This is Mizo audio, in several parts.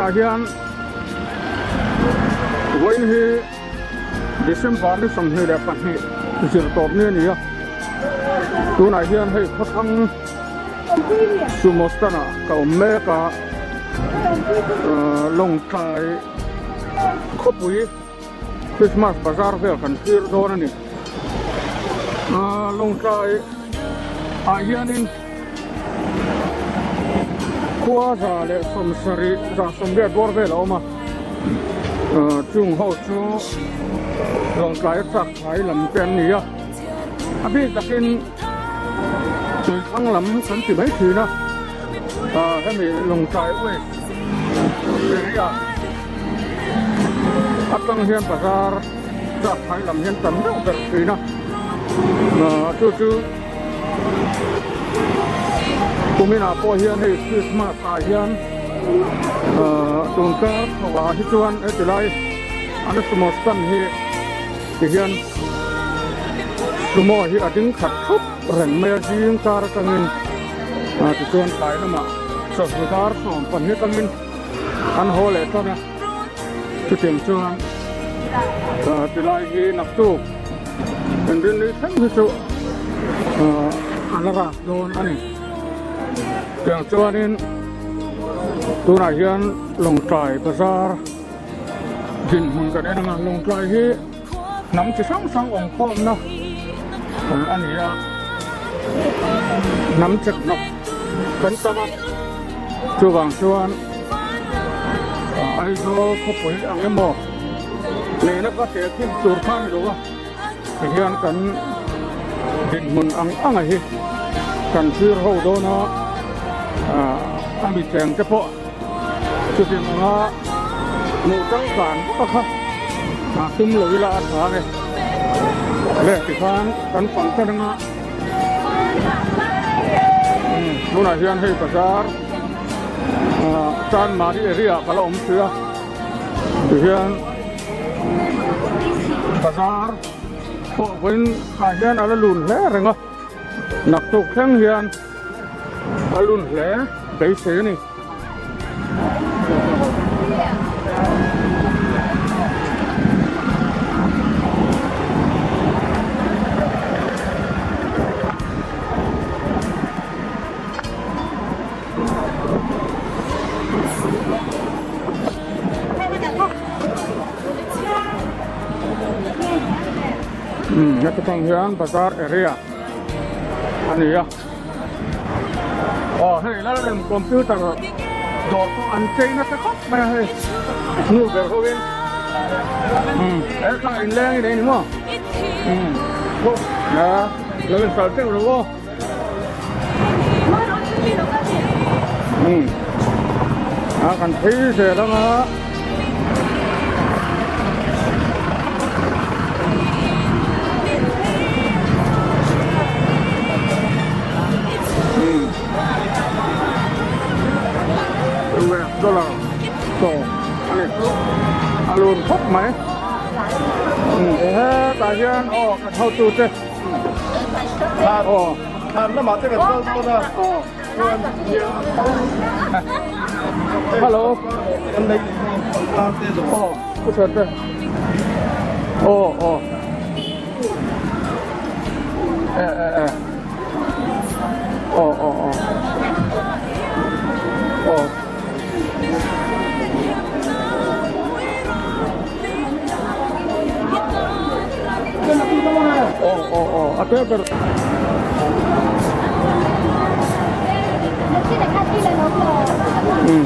Vawiinah hian vawiin hi December ni 22 zir tawp ni a ni a, tunah hian hei khawthlang sumo stand ah ka awm mek a, Lawngtlai khawpui Christmas bazar vel kan thlir dawn a ni. Lawngtlai ah hianin khua 170 180 bawr vel a awm a chung ho chu Lawngtlai chak phai lam te an ni a a bik takin tuithang lam kan ti mai thin a hemi Lawngtlai West area atang hian bazar chak phai lam hian tam deuh ber thin a chu chu Kuminah pawh hian hei Christmas ah hian tun kar chhoah hi chuan heti lai an sumo stand hi ti hian sumo hi a ding khat thup reng mai a zing kar atangin tichuan tlai lamah chawhnu dar 12 atangin an haw leh tan a chutiang chuan tilai hi naktuk Engrinni thleng hi chu a la rak dawn a ni. Tiang chuanin tunah hian Lawngtlai bazar dinhmun kan en ang a, Lawngtlai hi hnam chi hrang hrang awm khawmna a ni a, hnam chek hnawk kan tam a, chuvang chuan Aizawl khawpui ang emaw nena ka teh thim tur kha a ni lo a. Tihian kan dinhmun ang ang a hi kan thlir ho dawn a, a mi cheng te pawh chutiang anga hmuh changkan vak a kha a tum lo ila a tha ang e. Le tikhan kan fang tan anga tunah hian hei bazar Chanmari area ah ka la awm thui a tihian. Bazar pawh vawiin ah hian a la lun hle reng a, naktuk thleng hian a lun hle beisei a ni. Heti tang hian bazar area a ni a aw hei lalrem computer dawr pawh an chei nasa khawp mai a hei nu ber ho in he kha inleng i nei ni maw lo in sal teuh lo aw. A kan phei zel ang a. US dollar sawm a ni a lun khawp mai hetah hian aw kan hotute Hello. Oh, ku chan te. Oh, oh. Eh, eh, eh. Oh, oh, oh. Oh. Aw aw aw a te ber.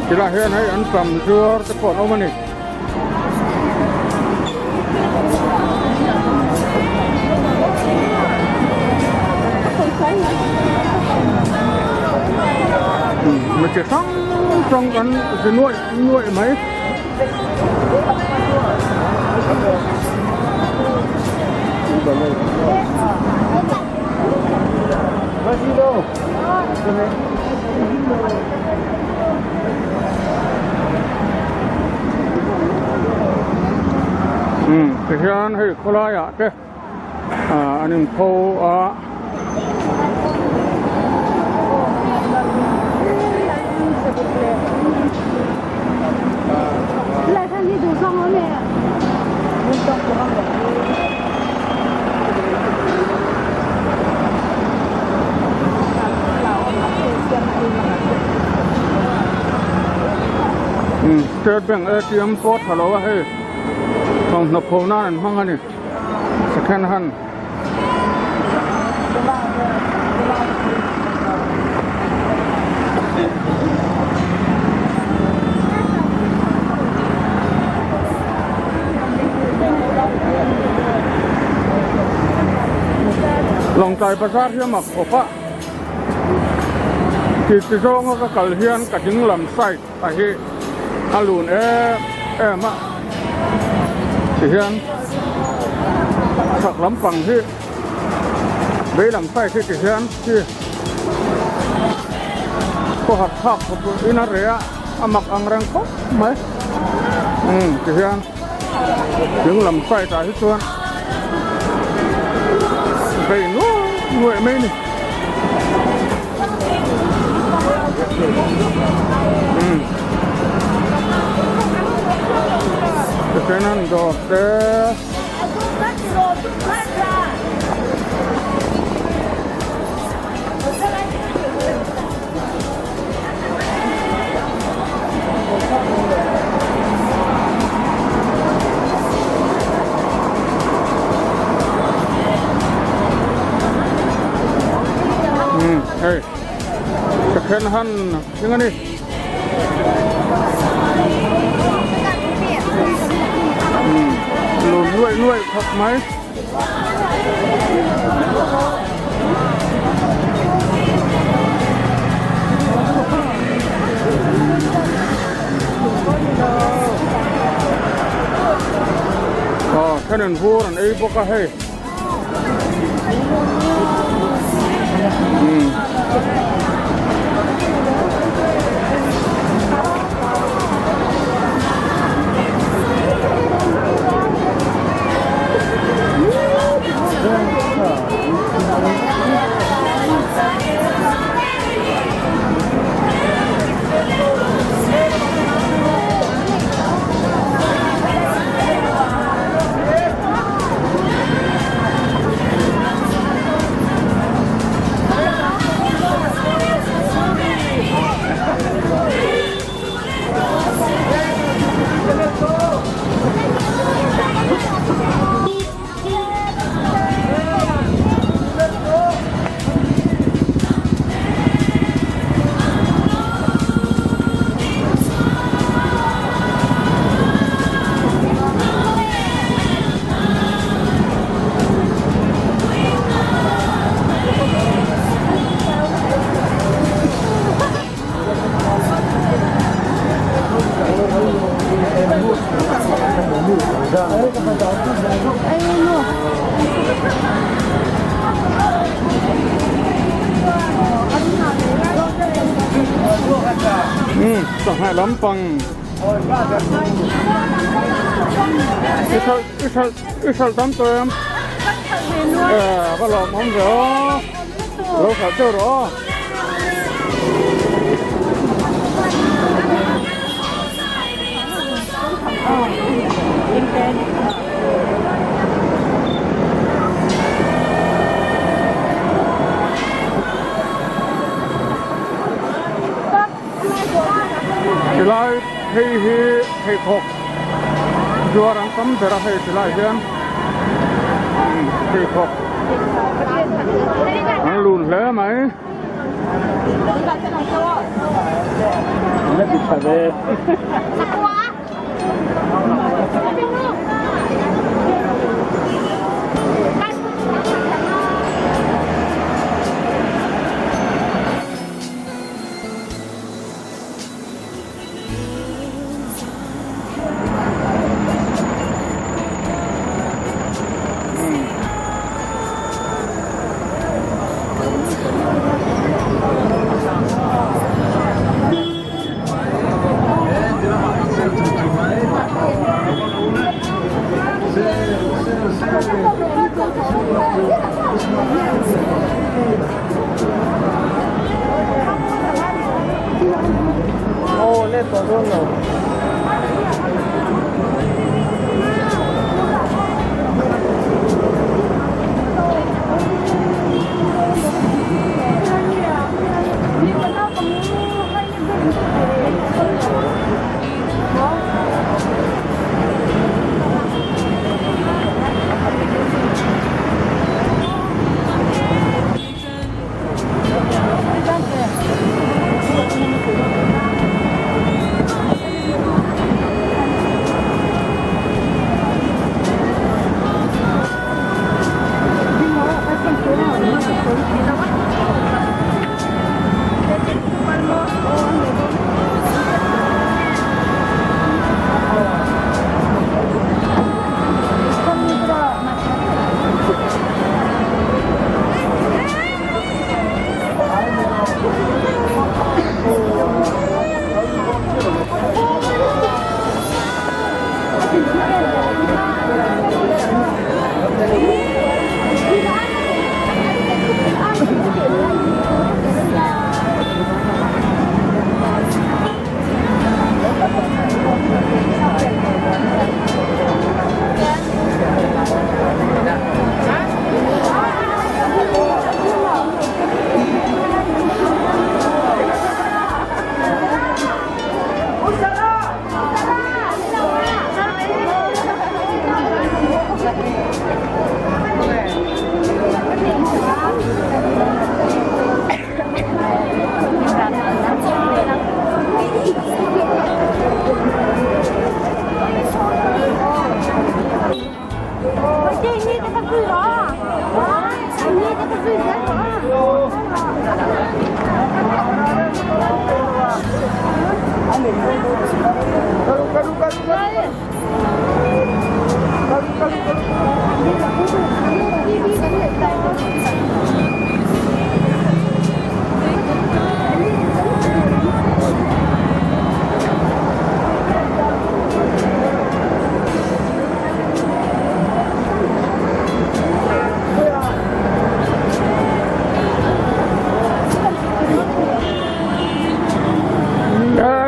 Tilai hian hei an tam zuar te pawh an awm a ni. Mi chi hrang hrang kan zi nuaih nuaih mai. Tihian hei khawlaiah te an inpho a. State Bank ATM pawh tha lo a hei thawmhnaw pho nan an hmang a ni second hand. Lawngtlai bazar hi a mak khawp a ti ti zawnga ka kal hian ka ding lam side a hi a lun em em a tihian chhak lampang hi vei lam side hi tihian khi khawhar thlak khawp in a reh a a mak ang reng khawp mai umm tihian ding lam side ah hi chuan vei nuai nuai mai a ni. Tichuan an dawr te Hei second hand thing a ni. Lun nuaih nuaih khawp mai. Aw thenin vur an ei bawk a hei. Sangha lampang i hralh i hralh i hralh tam tawh em va lawm awm ve aw lo hralh deuh rawh aw. Tilai phei hi pheikhawk zuar an tam ber a hei tilai hian pheikhawk an lun hle mai.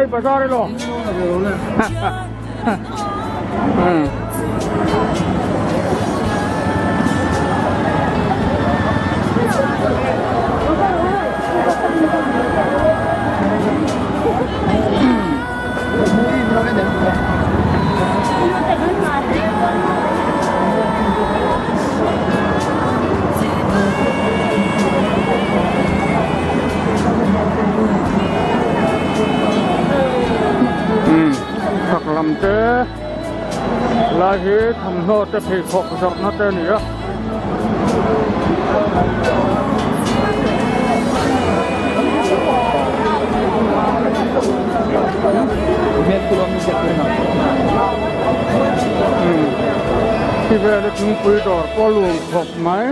Ei bazar ilo. Chhak lam te lai hi thawmhnaw te pheikhawk zawrhna te a ni a. Khi vela thingpui dawr pawh a lun khawp mai.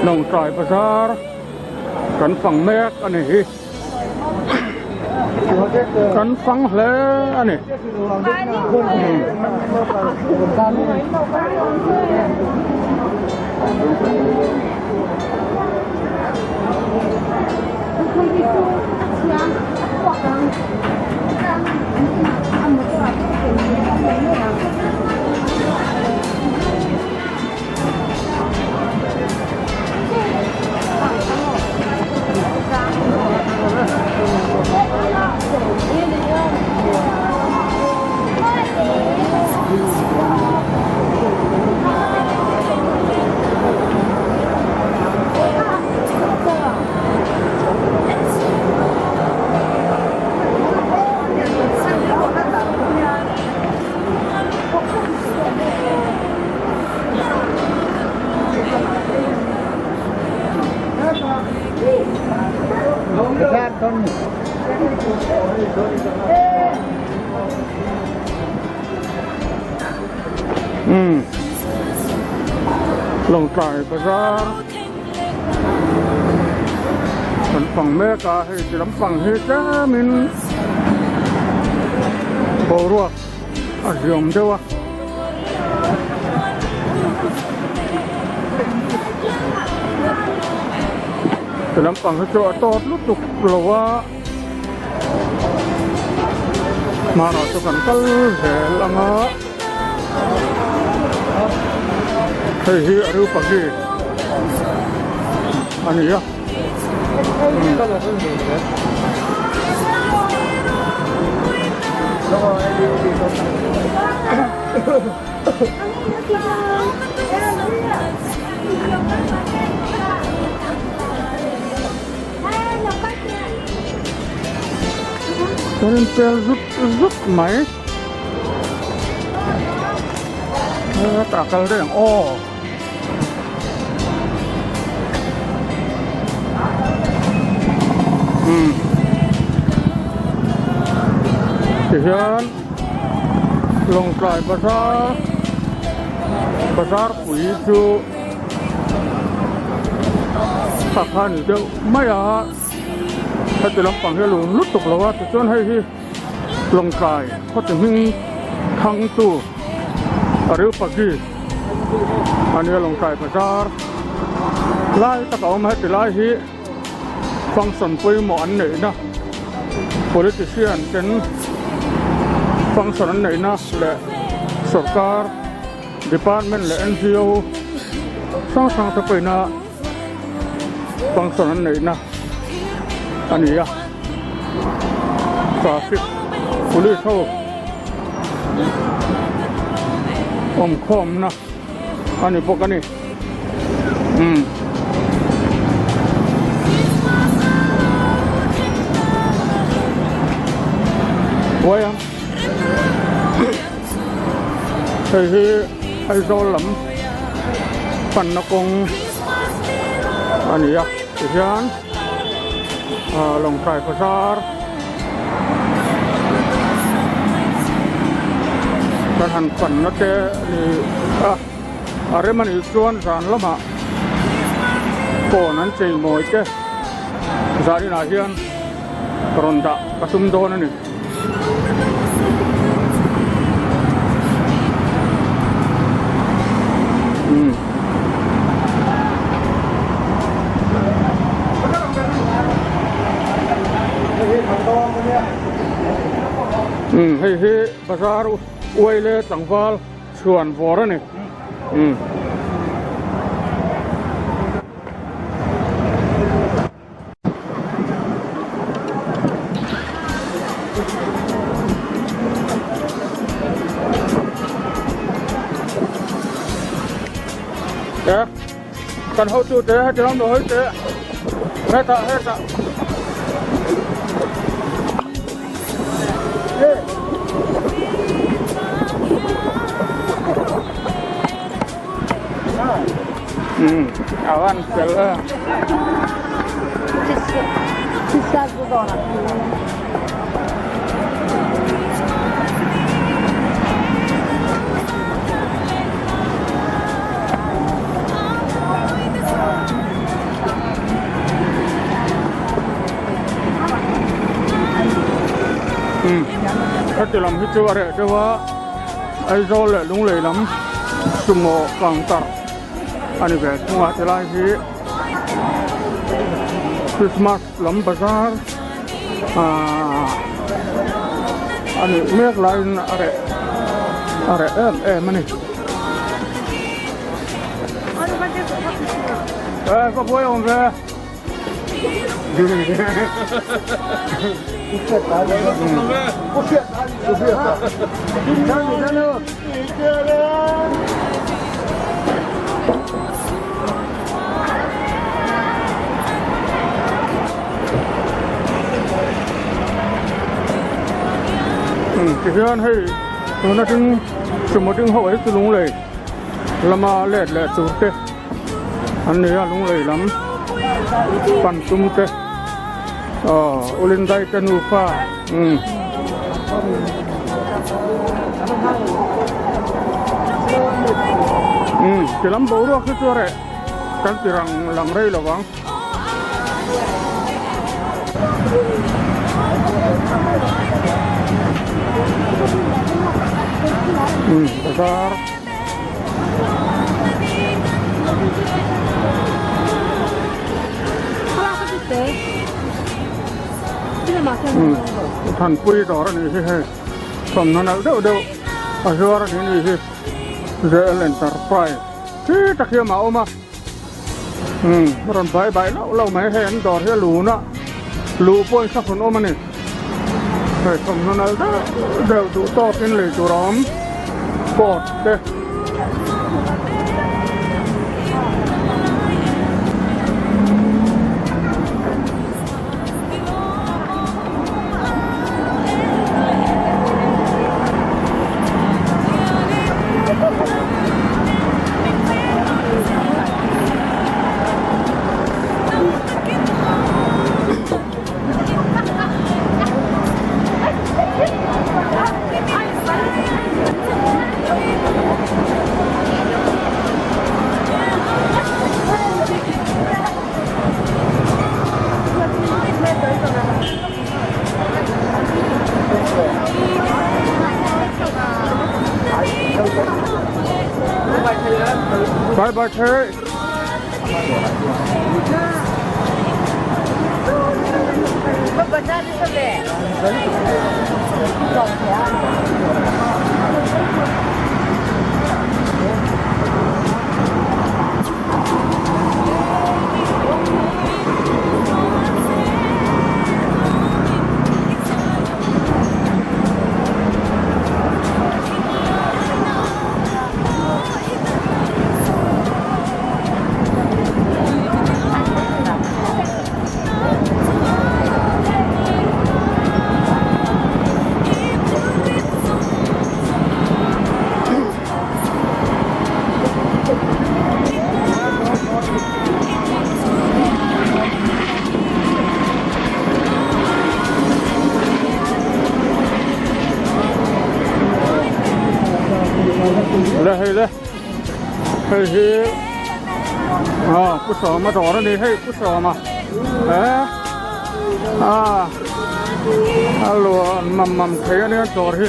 Lawngtlai bazar kan fang mek a ni hi. Kan fang hle a ni. Umm Lawngtlai bazar kan pang mek a hei ti lampang hi tlemin boruak a ziawm deuh a. Ti lampang hi chu a tawt lutuk lo a hmanah chu kan kal zel ang a hei hi a rupagi a ni a. Kan in pel zut zut mai hetah kal daih ang aw. Umm tihian Lawngtlai bazar bazar pui chu a kha ni deuh mai a heti lampang hi a lun lutuk lo a tichuan hei hi Lawngtlai khawti hming thangtu Areopagi a nia Lawngtlai bazar lai tak a awm a heti lai hi function pawimawh an neihna politician ten function an neihna leh sorkar department leh N_G_O hrang hrang te pawhin a function an neihna a ni a traffic police ho awm khawmna a ni bawk a ni umm. Buai ang. Hei hi Aizawl lam panna kawng a ni a tihian ah Lawngtlai bazar kan han panna te a ni a a rem a nih chuan zan lamah kawn an chei mawi te zan inah hian rawn dah ka tum dawn a ni. Umm hei hi bazar uai leh tlangval chhuan vawr a ni umm. Te kan hotu te heti lam lo hawi teh hetah hetah. A van fel a. Heti lam hi chu a reh deuh a. Aizawl leh Lunglei lam sumo counter a ni ve thung a tilai hi Christmas lam bazar ahh a nih mek laiin a reh a reh em em a ni. E ka buai awm ve. Tihian hei tuna ding sumo ding ho hi chu lunglei lama let leh tur te an ni a lunglei lam pan tum te aw ulindai te nufa umm umm ti lam boruak hi chu a reh kan ti rang lang rei lo vang. Umm bazar. Thanpui dawr a nih hi hei thawmhnaw nalh deuh deuh a zuar a ni nih hi JL Enterprise khi tak hian a awm a umm a rawn bai bai lauh lauh mai hei an dawr hi a lun a luh pawh in sakhun awm a ni hei thawmhnaw nalh deuh deuh duh tawkin lei tur a awm coat te. Bye bye Terry. Le hei le hei hi ah pu sawma dawr a ni hei pu sawma he ah a luan mam mam thei a nia dawr hi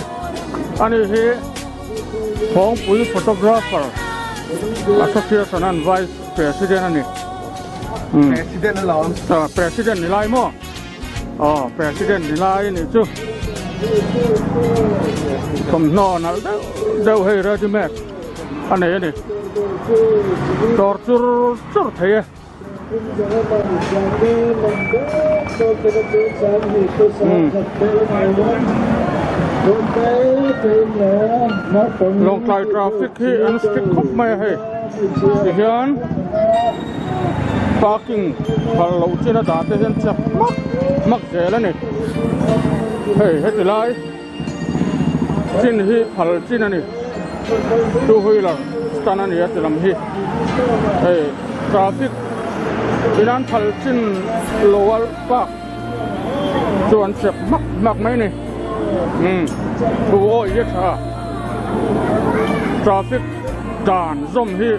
ani hi Thawngpui photographer association an vice president a ni President a lawm. President ni lai maw? Aw president ni lai a nih chu. Thawmhnaw nalh deuh deuh hei ready made a nei a ni. Dawr chur chur thei e. Lawngtlai traffic hi an strict khawp mai a hei tihian parking phal loh chin a dah te hian chak hmak hmak zel a ni hei heti lai chin hi phal chin a ni two wheeler stand a ni a ti lam hi hei traffic in an phal chin lo a park chu an chep hmak hmak mai a ni umm thu awih hi a tha traffic dan zawm hi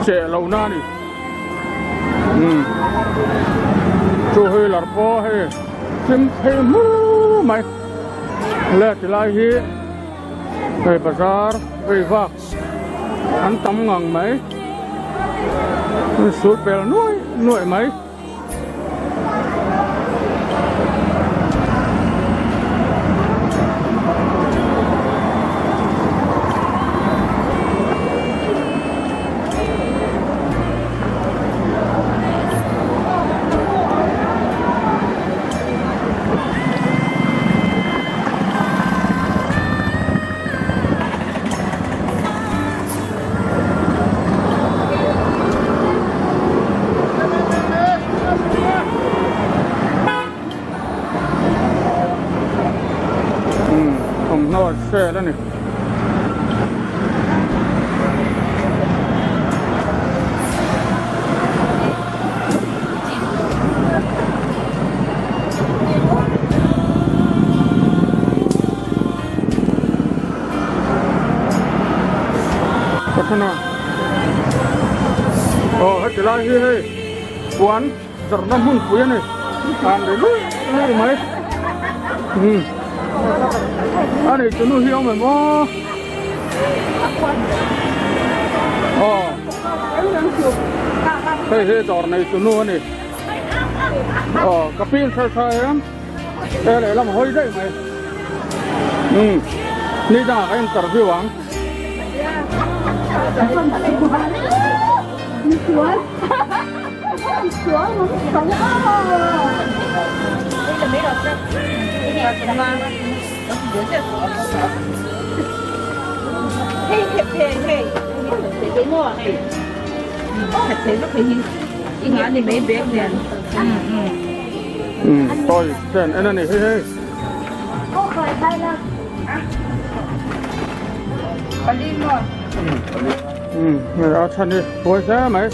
cheh lo na a ni umm two wheeler pawh hei. Hlim phei hmur mai le tilai hi hei bazar vei vak an tam ngang mai sul pel nuai nuai mai. Thawmhnaw sale a ni. Pathana aw heti lai hi hei puan zawrhna hmunpui a ni an ri luih luih mai umm a ni chu nu hi awm em aw aw hei hi dawr nei chu nu a ni aw ka pin thar tha em he lehlam hawi daih mai umm ni dangah ka interview ang. Umm toys ten en a ni hei hei. Umm a chhan hi buai hle mai.